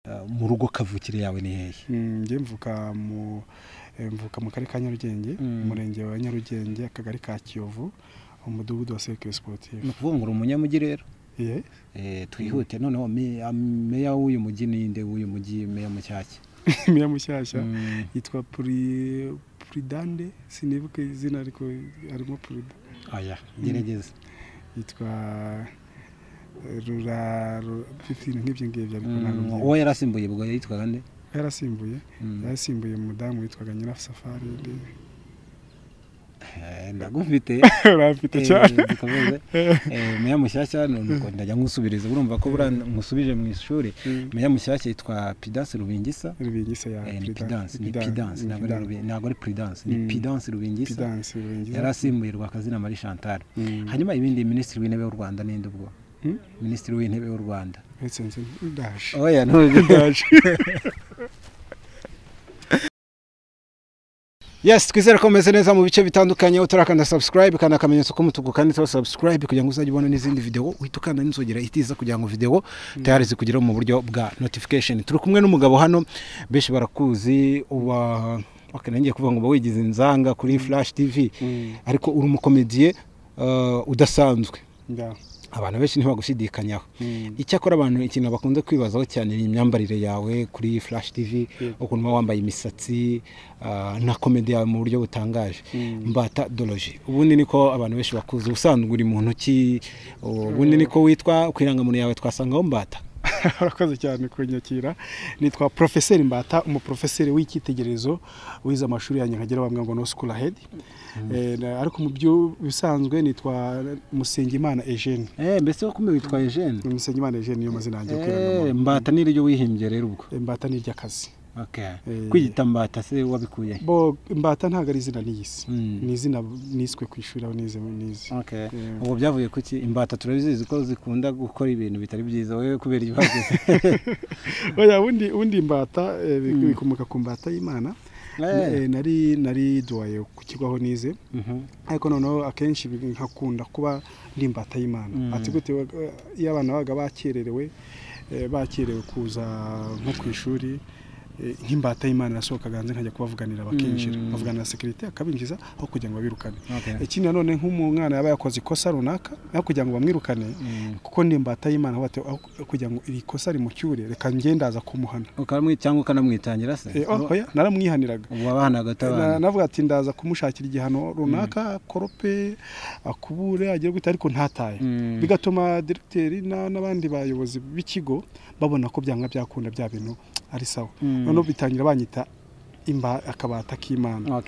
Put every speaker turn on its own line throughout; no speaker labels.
Mu rugo kavukire yawe ni hehe?
Njye mvuka mu karere ka Nyarugenge, umurenge wa Nyarugenge, akagari ka Kiyovu, umudugudu wa Cercle Sportif.
Ni ukuvuga ngo uri umunyamujyi rero? Twihute noneho, meya w'uyu mujyi ninde? W'uyu mujyi, meya mushyashya?
Meya mushyashya yitwa Puridande, sinibuka izina ariko harimo Purida.
Aya, gerageza.
Yitwa Rura nk'ibyo ngibyo, ariko ntabwo.
Uwo yarasimbuye ubwo yitwaga nde?
Yarasimbuye umudamu witwaga Nyirasafari.
Ndagufite.
Urafite cyane.
Meya mushyashya, nuko ndajya nkusubiriza, urumva ko buriya nkusubije mu ishuri. Meya mushyashya yitwa Pidance Rubingisa.
Rubingisa ya
Ni Pidance, ni Pidance, ntabwo ari Prudence, ni Pidance Rubingisa. Yarasimbuye Rwakazina Marie Chantal. Hanyuma ibindi, Minisitiri w'Intebe w'u Rwanda ninde ubwo? Minisitiri w'Intebe w'u Rwanda.
Ndaje.
Oya, ndaje. Yes, twizere ko meze neza mu bice bitandukanye. Utarakanda subscribe, kanda akamenyetso k'umutuku kanditseho subscribe kugira ngo uzajye ubona n'izindi video, uhita ukanda n'inzogera itiza kugira ngo video tayari zikugeraho mu buryo bwa notification. Turi kumwe n'umugabo hano, benshi barakuzi, uba okay, nangiye kuvuga ngo wigize inzanga kuri Flash TV, ariko uri umukomediye udasanzwe. Abantu benshi ntibagushidikanyaho. Icyakora abantu ikintu bakunze kwibazaho cyane ni imyambarire yawe kuri Flash TV, ukuntu uba wambaye imisatsi na komedi yawe mu buryo butangaje. Mbata Doroji, ubundi niko abantu benshi bakuzi. Ubusanzwe uri muntu ki? Ubundi niko witwa ku irangamuntu yawe twasangaho Mbata?
Urakoze cyane kunyakira. Nitwa Professeur Mbata, umuprofeseri w'icyitegererezo wize amashuri yanjye nkagera bamwe ngo no school ahead. Ariko mu byo bisanzwe nitwa Musengimana Eugene.
Mbese wo kumbe witwa Eugene?
Musengimana Eugene niyo mazina yanjye kwiranga.
Mbata ni ryo wihimbye rero ubwo?
Mbata ni ry'akazi.
Okay. Kwiyita Mbata se wabikuye?
Bo Mbata ntago ari izina niyise. Ni izina niswe ku ishuri aho nize nize.
Okay. Ubwo byavuye kuki? Imbata turabizi ko zikunda gukora ibintu bitari byiza, wewe kubera ibibazo.
Oya, undi imbata bikomoka ku mbata y'Imana. Nari duwaye ku kigo aho nize. Ariko noneho akenshi nkakunda kuba ndi imbata y'Imana. Ati gute iyo abana baga bakerewe kuza nko ku ishuri, nk'imbata y'Imana nasohokaga hanze nkajya kubavuganira bakinjira, bavugana na security akabinjiza aho kugira ngo babirukane. Ikindi nanone nk'umwana yaba yakoze ikosa runaka aho kugira ngo bamwirukane, kuko ndi imbata y'Imana aho kugira ngo iri kosa rimucyure reka ngendaza kumuhana.
Cyangwa ukanamwitangira se?
Oya, naramwihaniraga.
Wabahanaga atabana?
Navuga ati ndaza kumushakira igihano runaka, akorope, akubure, agire gute, ariko ntataye. Bigatuma directeur n'abandi bayobozi b'ikigo babona ko byanga byakunda bya bintu ari sawa. Noneho bitangira banyita imba akabata k'Imana.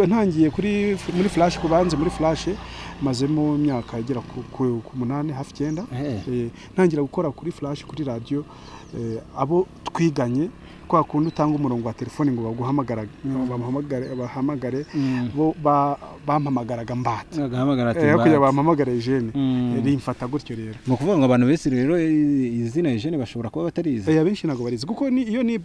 Ntangiye kuri muri Flash, kubanze muri Flash mazemo imyaka igera ku 8 hafi 9. Ntangira gukora kuri Flash kuri radio, abo twiganye kwa kundi utanga umurongo wa telefone ngo baguhamagara, bahamagare bo bampamagaraga Mbata. Kugira bampamagare Eugene, rimfata gutyo rero.
Mu kuvuga ngo abantu bese rero izina Eugene bashobora kuba batarizi.
Abenshi ntago barizi kuko iyo ni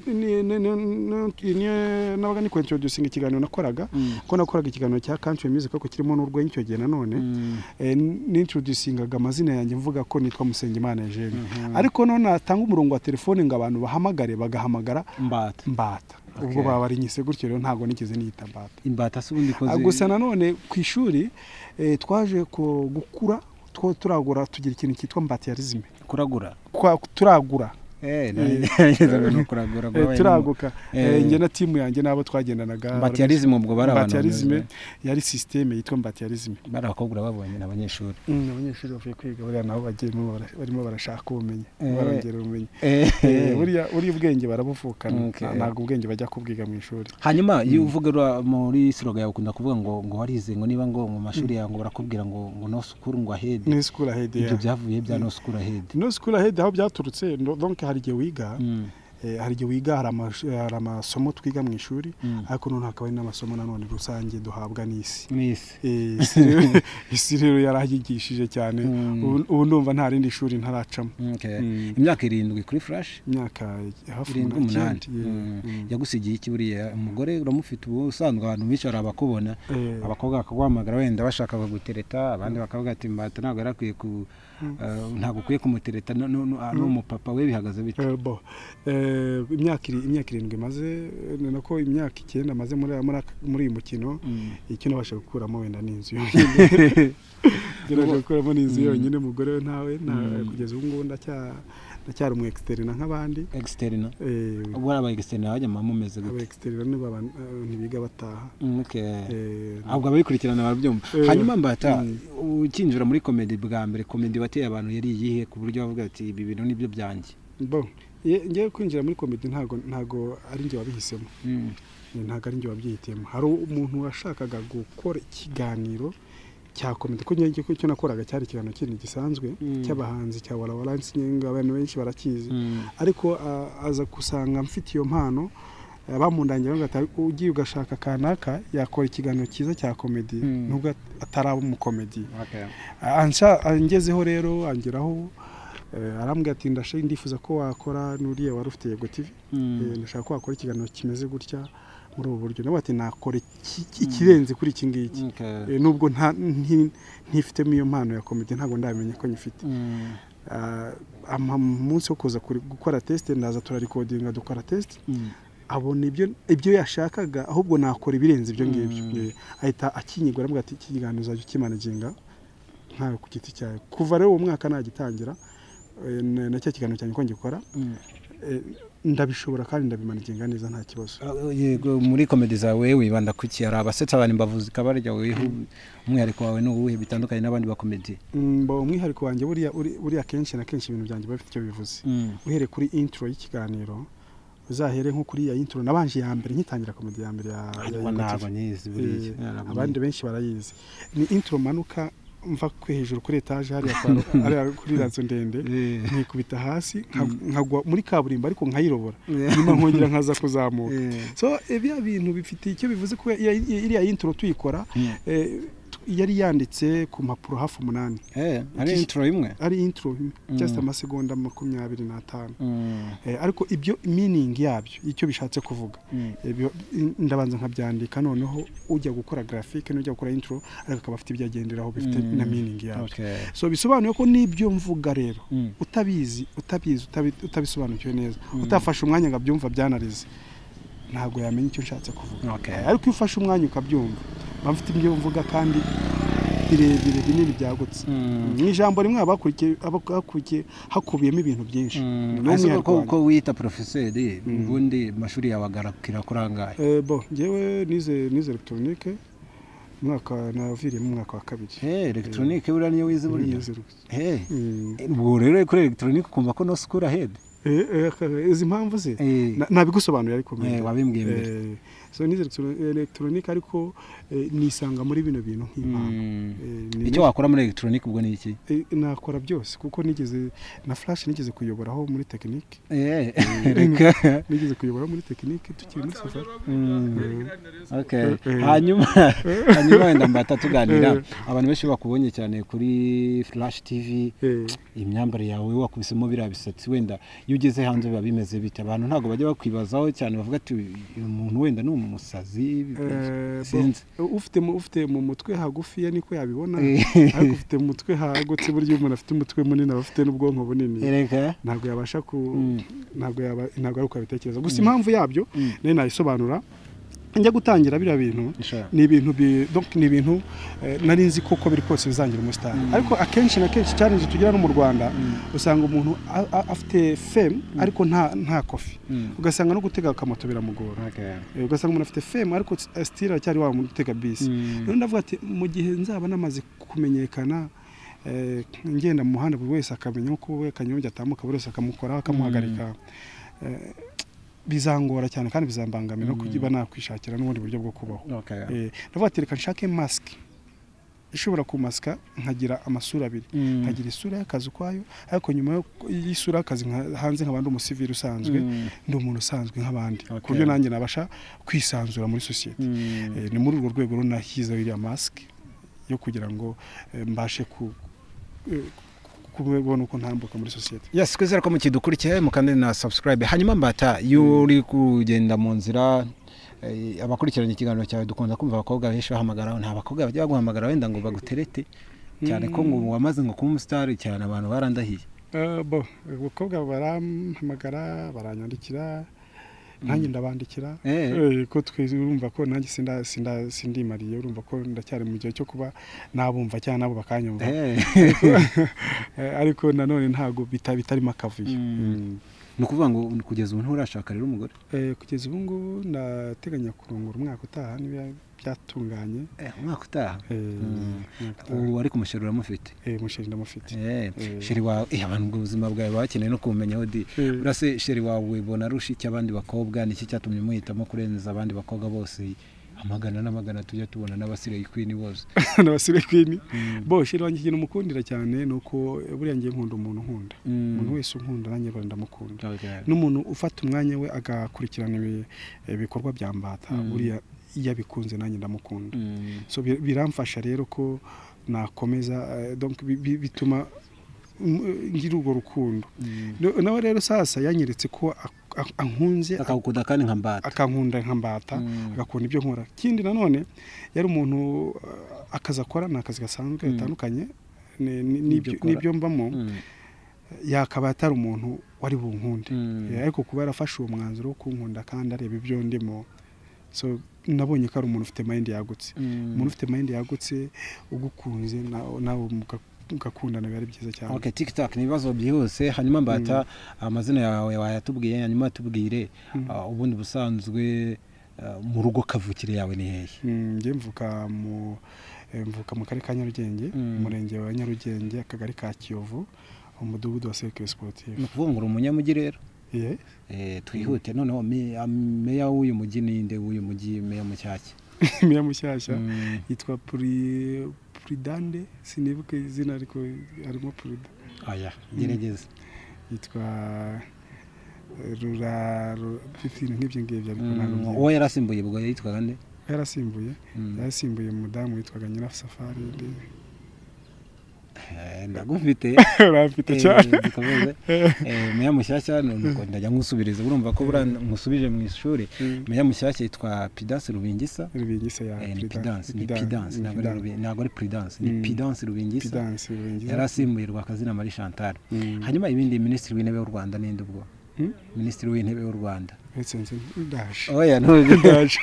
nabaga ni introducing ikiganiro nakoraga, ko nakoraga ikiganiro cya country music ariko kirimo n'urwenya icyo gihe nanone, nintroducingaga amazina yanjye mvuga ko nitwa Musengimana Eugene. Ariko none natanga umurongo wa telefone ngo abantu bahamagare, bagahamagara Mbata. Ubwo baba bari nyise gutyo rero ntago nigeze niyita Mbata.
Imbata se ubundi koze.
Gusa nanone ku ishuri twaje gukura turagura tugira ikintu cyitwa mbatiarisme.
Kuragura?
Turagura.
Turaguka.
Njye na timu yanjye nabo twagendanaga.
Mbatiarisme ubwo bari abantu.
Mbatiarisme yari systeme yitwa mbatiarisme.
Bari abakobwa babonye n'abanyeshuri.
Abanyeshuri bavuye kwiga buriya nabo bagiyemo barimo barashaka ubumenyi, barongera ubumenyi. Buriya uri ubwenge barabuvukana, ntabwo ubwenge bajya kubwiga mu ishuri.
Hanyuma iyo uvuga muri slogan yawe ukunda kuvuga ngo warize ngo niba ngo mu mashuri yawe ngo barakubwira ngo no school ngo ahead.
No school ahead.
Ibyo byavuye bya no school ahead.
No school ahead aho byaturutse, donc hari igihe wiga hari igihe wiga hari amasomo twiga mu ishuri, ariko none hakaba hari n'amasomo nanone rusange duhabwa n'isi. Isi rero yarahigishije cyane, ubu ndumva nta rindi shuri ntaracamo.
Imyaka 7 kuri Flash,
imyaka hafi
8 yagusigiye iki? Buriya umugore uramufite ubu usanzwe abantu benshi barabakubona, abakobwa bakaguhamagara wenda bashaka bagutereta, abandi bakavuga ati Mbata ntabwo yarakwiye ku Ntabwo ukwiye kumutereta n'umupapa we, bihagaze bite?
Imyaka 7 maze, nako imyaka 9 maze muri uyu mukino, icyo nabasha gukuramo wenda ni inzu yonyine. Gukuramo ni inzu yonyine, umugore we ntawe, kugeza ubu ngubu ndacyari umu externa nk'abandi.
Externa? Ubwo aba externa bajya mumeze gute?
Aba externa ntibiga bataha.
Ahubwo ababikurikirana barabyumva. Hanyuma Mbata, ukinjira muri comedy bwa mbere, comedy wateye abantu yari iyihe ku buryo bavuga ati ibi bintu nibyo byanjye?
Bon, ngiye kwinjira muri comedy ntago ari njye wabihisemo. Ntago ari njye wabyihitiyemo. Hari umuntu washakaga gukora ikiganiro cya comedy, ko ngiye icyo nakoraga cyari ikiganiro kindi gisanzwe cy'abahanzi cya Wala Wala Nsinga, abantu benshi barakizi. Ariko aza gusanga mfite iyo mpano, bamundangira ngo ugiye ugashaka kanaka yakora ikiganiro cyiza cya comedy nubwo ataraba mu comedy. Angezeho rero angeraho, arambwira ati ndifuza ko wakora nuriye wari ufite Yego TV, ndashaka ko wakora ikiganiro kimeze gutya muri ubu buryo. Nawe ati nakora ikirenze kuri iki ngiki, nubwo ntifitemo iyo mpano ya comedy, ntabwo ndamenya ko nyifite. Umunsi wo kuza gukora test, ndaza turarikodinga dukora test, abona ibyo yashakaga, ahubwo nakora ibirenze ibyo ngibyo. Ahita akinyigwa aramubwira ati iki kiganiro uzajya ukimanaginga nkawe ku giti cyawe. Kuva rero uwo mwaka nagitangira na cya kiganiro cyanjye ko ngikora, ndabishobora kandi ndabimanaginga neza nta kibazo.
Yego, muri comedy zawe wibanda kuki? Hari abasetsa abantu imbavu zikabarya, umwihariko wawe ni uwuhe bitandukanye n'abandi ba comedy?
Umwihariko wanjye buriya kenshi na kenshi ibintu byanjye bafite icyo bivuze. Uhereye kuri intro y'ikiganiro, uzahere nko kuri ya intro nabanje ya mbere nkitangira comedy ya mbere ya abandi benshi barayizi. Ni intro manuka mva kwe hejuru kuri etage hariya kuri razo ndende, nkikubita hasi nkagwa muri kaburimbo ariko nkayirobora, nyuma nkongera nkaza kuzamuka. So ibya bintu bifite icyo bivuze ko iriya intro tuyikora yari yanditse ku mpapuro hafi 8.
Ari intro imwe?
Ari intro just amasegonda 25. Ariko ibyo meaning yabyo icyo bishatse kuvuga, ndabanza nkabyandika, noneho ujya gukora graphic n'ujya gukora intro ariko akaba afite ibyo agenderaho bifite na meaning yabyo. So bisobanuye ko nibyo mvuga rero utabizi utabisobanukiwe neza, utafashe umwanya ngo abyumva byanarize, ntabwo yamenya icyo nshatse kuvuga. Ariko iyo ufashe umwanya ukabyumva, bamfite ibyo mvuga kandi birebire binini byagutse. Mu ijambo rimwe abakurikiye hakubiyemo ibintu byinshi.
Ko wita professeur, ubundi mashuri yawe agarukira kurangaye?
Bon, njyewe nize electronique, umwaka naviriyemo umwaka wa 2.
Electronique buriya niyo wize buriya? Ubwo rero kuri electronique ukumva ko no school ahead?
Izi mpamvu ze nabigusobanurira ariko
wabimbwiye mbere.
So nize electronique ariko nisanga muri bino bintu nk'impano.
Icyo wakora muri electronique ubwo ni iki?
Nakora byose kuko nigeze na flash nigeze kuyoboraho muri technique. Nigeze kuyoboraho muri technique tukiri muri safari.
Okay. Hanyuma wenda Mbata tuganira, abantu benshi bakubonye cyane kuri Flash TV, imyambaro yawe wakubisemo biriya bisatsi, wenda iyo ugeze hanze biba bimeze bite? Abantu ntabwo bajya bakwibazaho cyane, bavuga ati uyu muntu wenda ni umusazi, sinzi.
Ufite mu mutwe hagufiya niko yabibona, ariko ufite mu mutwe hagutse, buryo umuntu afite umutwe munini aba afite n'ubwonko bunini, ntabwo yabasha ntabwo ari uko abitekereza. Gusa impamvu yabyo nayo nayisobanura. Njya gutangira biriya bintu ni ibintu donc ni ibintu nari nzi koko biri kose bizangira umustar. Ariko akenshi na kenshi challenge tugira no mu Rwanda, usanga umuntu afite fame ariko nta coffee, ugasanga no gutega akamoto biramugora. Ugasanga umuntu afite fame ariko still aracyari wa muntu utega bisi. Rero ndavuga ati mu gihe nzaba namaze kumenyekana, ngenda mu muhanda buri wese akamenya ko we Kanyombya atambuka, buri wese akamukora akamuhagarika, bizangora cyane kandi bizambangamira kugiba nakwishakira n'ubundi buryo bwo kubaho. Ndavuga ati reka nshake mask ishobora kumaska nkagira amasura abiri, nkagira isura y'akazi ukwayo, ariko nyuma y'isura y'akazi hanze nk'abandi umusivili usanzwe, ndi umuntu usanzwe nk'abandi, ku buryo nanjye nabasha kwisanzura muri societe. Ni muri urwo rwego rero nashyizeho iriya mask yo kugira ngo mbashe kubona uko ntambuka muri societe.
Yes, kwizera ko mukidukurikiye mukande na subscribe. Hanyuma Mbata, iyo uri kugenda mu nzira, abakurikiranye ikiganiro cyawe dukunda kumva abakobwa benshi bahamagara, nta bakobwa bajya baguhamagara wenda ngo baguterete? Cyane ko ngo wamaze ngo kuba umusitari cyane, abantu barandahiye.
Bo abakobwa barampamagara, baranyandikira, nanjye ndabandikira. Ko twese urumva ko nanjye sindimariye, urumva ko ndacyari mu gihe cyo kuba nabumva cyangwa nabo bakanyumva. Ariko nanone ntago bitarimo akavuyo.
Ni ukuvuga ngo kugeza ubu nturashaka rero umugore?
Kugeza ubu ngubu ndateganya kurongora umwaka utaha niba byatunganye.
Umwaka utaha? Ubu ariko umusheri uramufite?
Umusheri ndamufite.
Sheri wawe, abantu ubwo buzima bwawe bakeneye no kubumenyaho di. Urase sheri wawe ubona arusha iki abandi bakobwa? Niki cyatumye muhitamo kurenza abandi bakobwa bose amagana n'amagana tujya tubona n'abasireye queen bose?
N'abasireye queen. Bo sheri wanjye ikintu mukundira cyane nuko buriya ngiye nkunda umuntu nkunda. Umuntu wese unkunda nanjye ndamukunda. N'umuntu ufata umwanya we agakurikirana ibikorwa bya Mbata, buriya iyo abikunze nanjye ndamukunda. So biramfasha rero ko nakomeza, donc bituma ngira urwo rukundo. Nawe rero sasa yanyeretse ko ankunze,
akagukunda kandi nka Mbata,
akankunda nka Mbata, agakunda ibyo nkora. Kindi nanone yari umuntu akazi akora ni akazi gasanzwe gatandukanye n'ibyo mbamo, yakaba atari umuntu wari bunkunde, ariko kuba yarafashe uwo mwanzuro wo kunkunda kandi areba ibyo ndimo, so nabonye ko ari umuntu ufite mind yagutse. Umuntu ufite mind yagutse ugukunze nawe mugakundana biba ari byiza cyane.
Okay, TikTok ni ibibazo byihuse. Hanyuma Mbata, amazina yawe wayatubwiye, hanyuma tubwire ubundi busanzwe mu rugo kavukire yawe ni hehe?
Njye mvuka mu karere ka Nyarugenge, umurenge wa Nyarugenge, akagari ka Kiyovu, umudugudu wa Cercle Sportif.
Ni ukuvuga ngo uri umunyamujyi rero? Twihute noneho, meya w'uyu mujyi ninde? W'uyu mujyi meya mushyashya?
Meya mushyashya yitwa Puridande, sinibuka izina ariko harimo Purida.
Aya, gerageza.
Yitwa Rura ibintu nk'ibyo ngibyo, ariko ntabwo.
Uwo yarasimbuye ubwo yitwaga nde?
Yarasimbuye umudamu witwaga Nyirasafari.
Ndagufite.
Urafite cyane.
Meya mushyashya nuko ndajya nkusubiriza, urumva ko bura nkusubije mu ishuri. Meya mushyashya yitwa Pidance Rubingisa.
Rubingisa ya
Pidance, ni Pidance, ntabwo ari Prudence, ni Pidance Rubingisa. Yarasimbuye Rwakazina Marie Chantal. Hanyuma ibindi, Minisitiri w'Intebe w'u Rwanda ninde ubwo? Minisitiri w'Intebe w'u Rwanda.
Ndaje.
Oya, ndaje.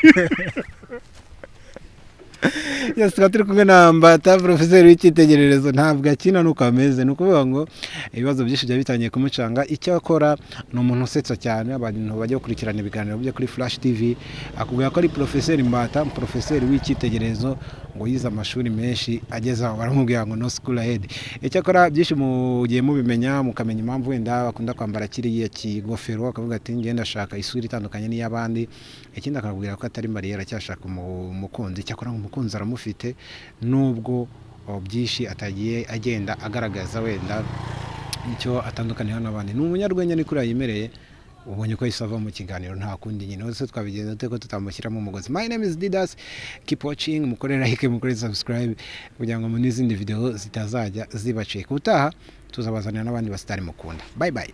Yes, turi kumwe na Mbata, profeseri w'icyitegererezo, ntabwo akina nuko ameze. Ni ukuvuga ngo ibibazo byinshi byari bitangiye kumucanga. Icyo akora ni umuntu usetsa cyane, abantu bajya gukurikirana ibiganiro bye kuri Flash TV, akubwira ko ari profeseri Mbata, profeseri w'icyitegererezo, ngo yize amashuri menshi ageze aho baramubwira ngo no school ahead. Icyo akora byinshi mugiye mubimenya, mukamenya impamvu wenda bakunda kwambara kiriya kigofero, akavuga ati ngenda ndashaka isura itandukanye n'iy'abandi. Ikindi akakubwira ko atari mariye, aracyashaka umukunzi. Icyakora ngo umukunzi aramufite, nubwo byinshi atagiye agenda agaragaza wenda icyo atandukaniyeho n'abandi. Ni umunyarwenya, ni kuri yimereye, ubonye ko yahise ava mu kiganiro, nta kundi nyine hose twabigenza dute ko tutamushyiramo umugozi. My name is Didas, keep watching, mukore like, mukore subscribe kugira ngo mu n'izindi video zitazajya zibacika. Ubutaha tuzabazanira n'abandi basitari mukunda. Bye bye.